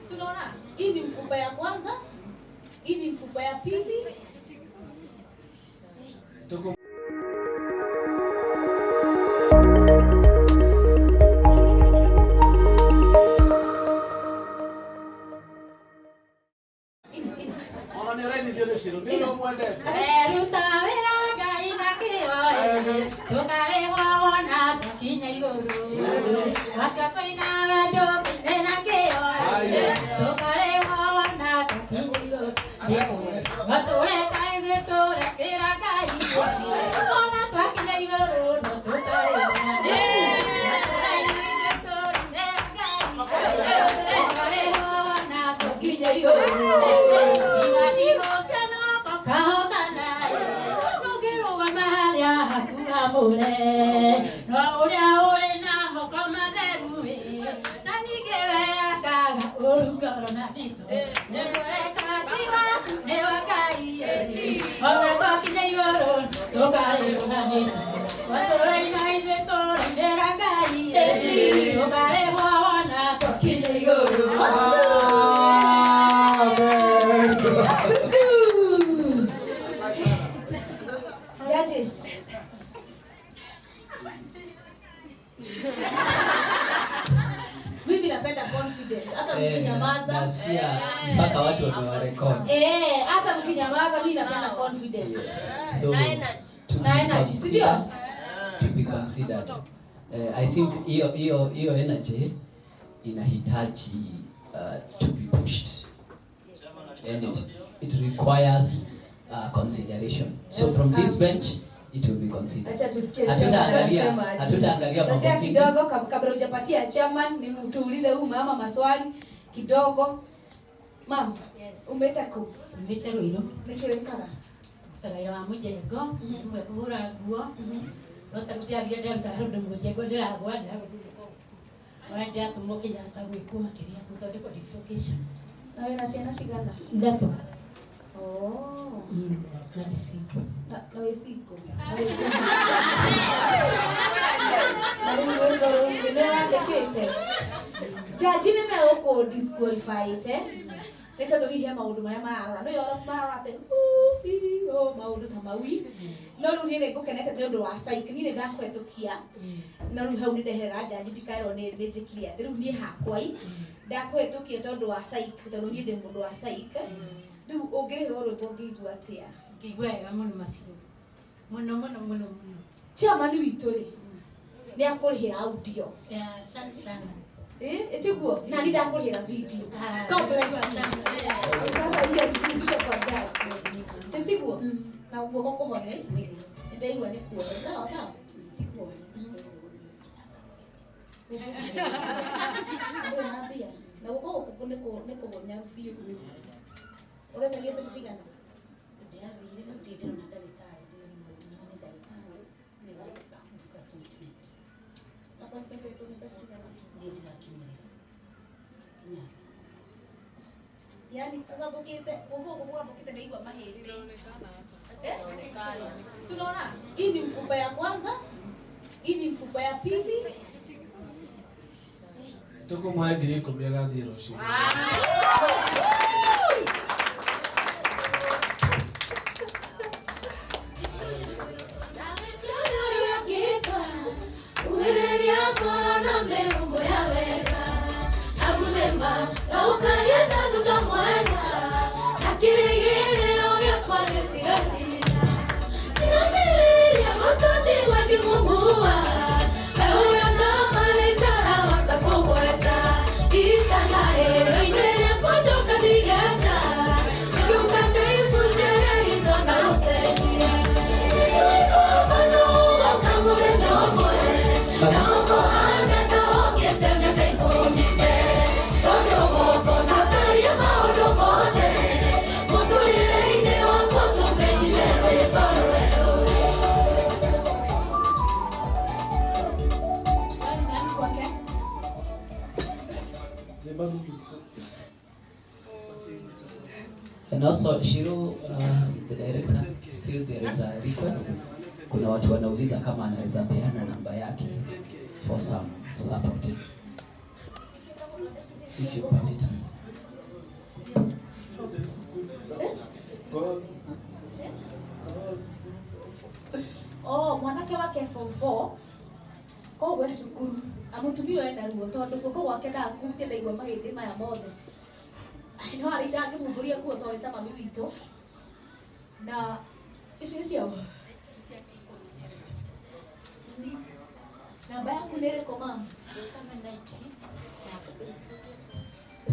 Si unaona? Hii ni mfupa ya kwanza, hii ni mfupa ya pili. Ona nĩ ũrainithio nĩ Shiro, nĩ ũrĩa ũmwendete. Ruta wĩra Ngai na kĩyo tũkarĩhwo wona twakinya igũrũ watua kũina wendo kũine na kĩyo tũkarĩhwo wona twakinya igũrũ watũreka ithuĩ tũrekĩra Ngai wona twakinya igũrũ no tũkarĩhwo tũkarĩhwo wona twakinya igũrũ no ũrĩa ũrĩ na moko matheru na ningĩ we akaga ũru ngoro na nditũ nĩũreka ti waku nĩ wa Ngai ona twakinya igũrũ tũkarĩrwo na nditũ watũraina ithuĩ tũrainĩra Ngai tũkarĩhwo wona twakinya igũrũ. Amen. Judges. Mimi napenda confidence. Hata mkinyamaza. Nasikia mpaka watu wamewarekodi. Eh, hata mkinyamaza mimi napenda confidence. So to Na be energy, si ndio? considered, to be considered. I think hiyo hiyo hiyo energy inahitaji to be pushed and it requires consideration. So from this bench it will be considered. Acha tusikie Hatutaangalia chairman anasema aje. hatutaangalia mambo Tatia mingi. kidogo kabla hujapatia chairman, ni tuulize huyu mama maswali kidogo. Mama, Yes. umeta ku Umĩte Rũirũ nĩkĩ wĩkaga? Rutaga wa mũjengo rĩmwe kũhũra nguo no ta rĩu ndĩrathire ndĩraruta ũndũ mũjengo ndĩragwa ndĩragũthundũka ona ndĩratũmwo Kenyatta gwĩkwo makĩria gũthondekwo dislocation. Na wĩna ciana cigana? Ithatũ. Oh. Na ndĩ single. Na wĩ single? Na rĩu rwĩmbo rũngĩ nĩ wandĩkĩte? Jaji nĩ megũkũ disqualify-te nĩ tondũ hihi he maũndũ marĩa mararora nĩ oro mararora atĩ maũndũ ta mau no rĩu niĩ nĩ ngũkenete nĩ ũndũ wa psych niĩ nĩ ndakũhetũkia no rĩu hau nĩ ndeherera jaji ndikaerwo nĩ njĩkire atĩ rĩu niĩ hakwa i ndakũhetũkia tondũ wa psych tondũ niĩ ndĩ mũndũ wa psych rĩu ũngĩrĩhĩrwo rwĩmbo ũngĩigua atĩa? Ngĩigua wega mũno macio mũno mũno mũno mũno. Chairman witũ rĩ nĩ akũrĩhĩra audio. Yeah, asante sana. Eh, etiguo na ni ndakũrĩhĩra video. Ah, God bless you. Sasa hiyo nirudishe kwa jaji. Si ndiguo? Na guoko kũhone. Nĩndaigua nĩ kuohe. Sawa sawa. Ndũrĩ na mbia. Na guoko gũkũ nĩ kũgonyaru biũ. Ũretagia mbeca cigana? Ndĩrathire rĩu ndirĩ ndĩrona ndagĩtarĩ ndĩrarigwo nĩ ndagĩtarĩ nĩgetha book appointment. Appointment ĩrĩkũ nĩ mbeca cigana? Ndirĩ ndĩrakinyĩrĩra. Yaani kũgathũkĩte, guoko gũkũ kũgathũkĩte ndaigua mahĩndĩ. Eh? Si unaona? Hii ni mfupa ya kwanza, hii ni mfupa ya pili. Tũkũmũhe 10,000 agathiĩ rũciũ. Nani nani kwake? And also Shiro, the director, still there is a request. Kuna watu wanauliza kama anaweza peana namba yake for some support. If you permit us. Oh, mwanake wake form 4 koguo e cukuru na mũtumia ũyũ ena ruo tondũ guoko gwake ndakutie ndaigua mahĩndĩ maya mothe. Ai, no arĩ ndangĩmumbũria nguo tondũ nĩ ta mami witũ. Na ici nĩ ciao. Namba yaku nĩ ĩrĩkũ ma'am?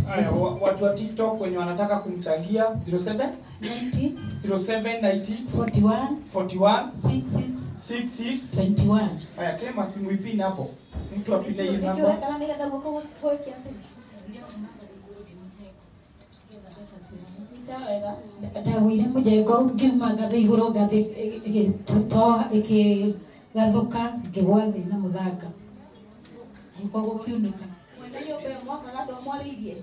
Haya, watu wa TikTok wenye wanataka kumchangia 07 90 07 90 41 41 66 66. 21. Haya, Clema simu ipin hapo. Mtu apite hiyo Nĩkĩ namba. ũrekaga nĩgetha guoko gwĩke atĩ? Nyita wega. Ndagũire mũjengo ngiuma ngathĩ igũrũ ngathĩ ĩgĩtoa ĩkĩgathũka ngĩgwa thĩ na mũthanga guoko gũkiunĩka. Mwene nyũmba ĩyo mwakaga andũ amwarĩirie.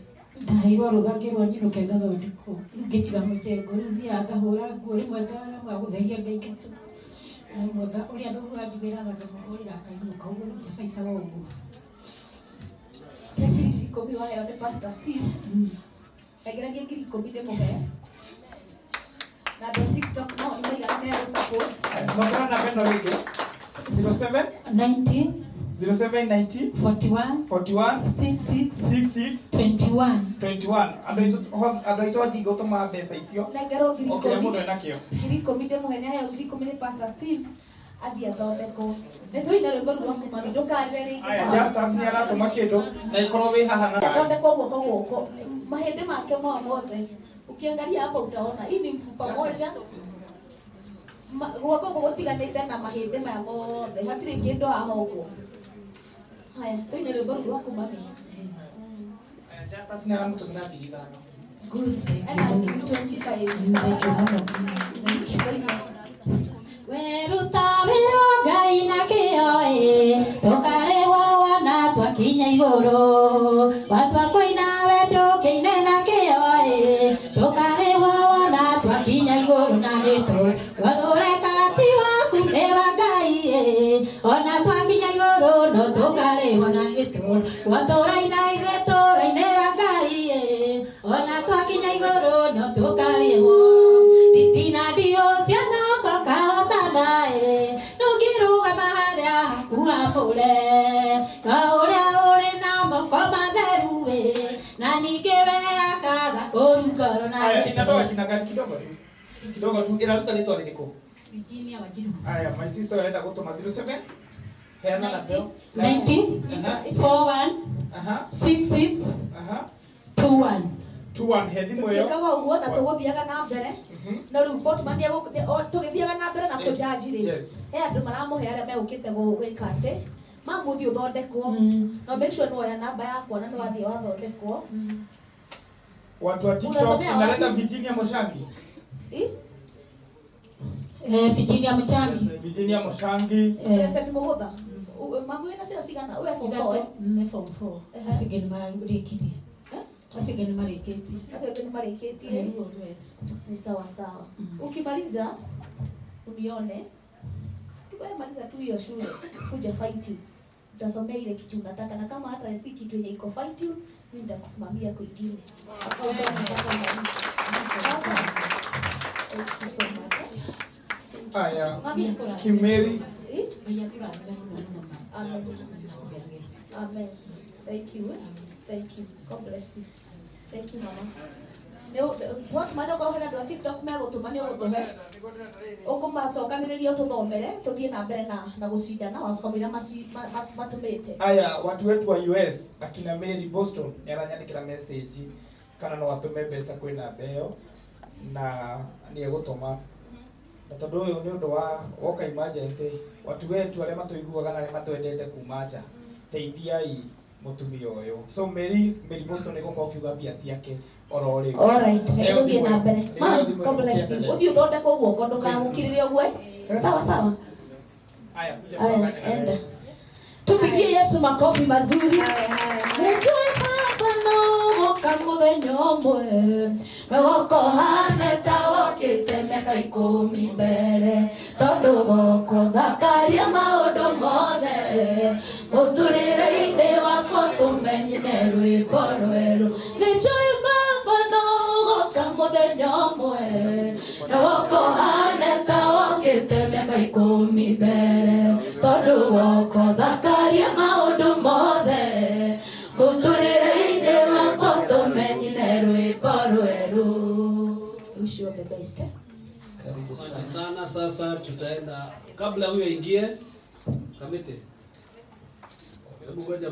Ndaheirwo rũtha ngĩrwo nyinũke ngathondekwo rĩu ngĩtiga mũjengo rĩu thiaga ngahũra nguo rĩmwe ngaremwa gũtheria ngaingatwo na rĩmwe ũrĩa andũ anjugĩraga ngamũhũrĩra akainũka ũguo rĩu njabaicaga ũguo. Ngiri ici 10 waheo nĩ Pastor Steve. Nengeragie ngiri 10 ndĩmũhe. Na andũ a TikTok nao nĩ maigana megũ support. Haya, sokera namba ĩno rĩngĩ. 07 90 07 90 41 41 66 66 21. 21. Andũ aitũ anjinga ũtũmaga mbeca icio. Nengerwo ngiri O kĩrĩa ikũmi. mũndũ enakĩo. Ngiri 10 ndĩmũhe nĩ aheo ngiri 10 nĩ Pastor Steve athiĩ athondekwo. Nĩ tũine rwĩmbo rũu rwaku mami ndũkarĩre rĩngĩ. Haya, Sawa? Justus nĩ aratũma kĩndũ na ikorwo wĩ haha na Athondekwo guoko guoko mahĩndĩ make moa mothe. Ukiangalia hapa utaona hii ni mfupa moja. Guoko gũkũ gũtiganĩte na mahĩndĩ maya mothe hatirĩ kĩndũ haha ũguo. Haya, tũine rwĩmbo rũu rwaku mami. Haya, Justus nĩ aramũtũmĩra ngiri 5. Good. Ena ngiri 25. Sawa sawa. Tũine. Weruta wĩra Ngai na kĩo ĩ tũkarĩhwo wona twakinya igũrũ watua kũina wendo kĩine na kĩo ĩ tũkarĩhwo wona twakinya igũrũ na nĩtũ wathũreka ti waku nĩ wa Ngai ĩ ona twakinya igũrũ no tũkarĩhwo na nĩtũ watũraina ithuĩ tũrainĩra Ngai ĩ ona twakinya igũrũ no tũkarĩhwo nditina ndio ciana kokahotana ĩ ndũngĩrũgama harĩa haku hamũre no ũrĩa ũrĩ na moko matheru ĩ na ningĩ we akaga ũru ngoro na Haya, gĩtũ. inatoa jina gani kidogo tu? Kidogo tu iraruta rĩtwa rĩrĩkũ? Virginia Wanjiru. Haya, my sister arenda gũtũma 07 heana namba ĩyo. 90 Aha, 41 aha, 66 aha. 21. 21 he thimũ ĩyo. Tũtiĩkaga ũguo na tũgũthiaga na mbere no rĩu Botman tũgĩthiaga na mbere na kũjanji rĩ Yes. he andũ maramũhe arĩa megũkĩte gwĩka atĩ mamũthiĩ ũthondekwo no make sure nĩwoya namba yakwa na nĩwathiĩ wathondekwo. Watu wa TikTok Unasomea wapi? inaleta Virginia Moshangi. Ĩ? Virginia Mchangi. Yes, Virginia Moshangi. Blessed Mũgũtha. Mamu wĩna ciana cigana? Ũyũ e form four, eh? Nĩ form 4. Ehe. Acio angĩ nĩ marĩkirie. Eh? Acio angĩ nĩ marĩkĩtie. Acio angĩ nĩ marĩkĩtie. Rĩu ũyũ e cukuru. Ni sawa sawa. Ukimaliza unione. Wewe maliza tu hiyo shule, kuja fight you. Utasomea ile kitu unataka na kama hata si kitu yenye iko fight you, mimi nitakusimamia kwingine. Mpaka usome mpaka umalize. Sawa sawa? Thank you so much. Haya, Mami, Kimeri. eh? Ngai akũrathime mũno mũno ma. Amen. Amen. Thank you. Thank you. God bless you. Thank you, mama. What mana okorwo hena andũ a TikTok megũtũma nĩ ũgũtũhe ũkũmacokanĩrĩria ũtũthomere tũthiĩ na mbere na gũcindana wakamũira matũmĩte. Haya, watu wetu wa US akina Mary Boston nĩ aranyandĩkĩra message kana no atũme mbeca kwĩ namba ĩyo na nĩ egũtũma na tondũ ũyũ nĩ ũndũ wa woka emergency watu wetu arĩa matũiguaga na arĩa matwendete kuma nja teithiai mũtumia ũyũ. So Mary Boston nĩ gũkorwo ũkiuga mbia ciake oro rĩu. Alright, reke Ĩyo tũthiĩ thimũ na ĩyo. mbere. Ĩyo Ma'am, thimũ God ĩyo bless you. ũkĩendelee. Ũthiĩ ũthondekwo guoko ndũkagũkirĩre ũguo. Sawa sawa. Haya, kuja Aya, tuangane na enda. wewe. Tupigie Yesu makofi mazuri. Nĩnjũĩ baba no gũka mũthenya ũmwe wegoko hane ta wokĩte mĩaka 10 mbere tondũ goko thakaria maũndũ mothe mũtũrĩre-inĩ wakwa tũmenyine rwĩmbo. rwĩmbo rwerũ. Nĩnjũĩ baba no ũgoka mũthenya ũmwe, na woka ũhane ta wokĩte mĩaka 10 mbere, tondũ woka ũthakarie maũndũ mothe mũtũrĩre-inĩ wakwa ũtũme nyine rwĩmbo rwerũ. Wish you all the best. Karibu Asante sana. sana. Sasa tutaenda kabla huyo aingie kamite. Hebu ngoja.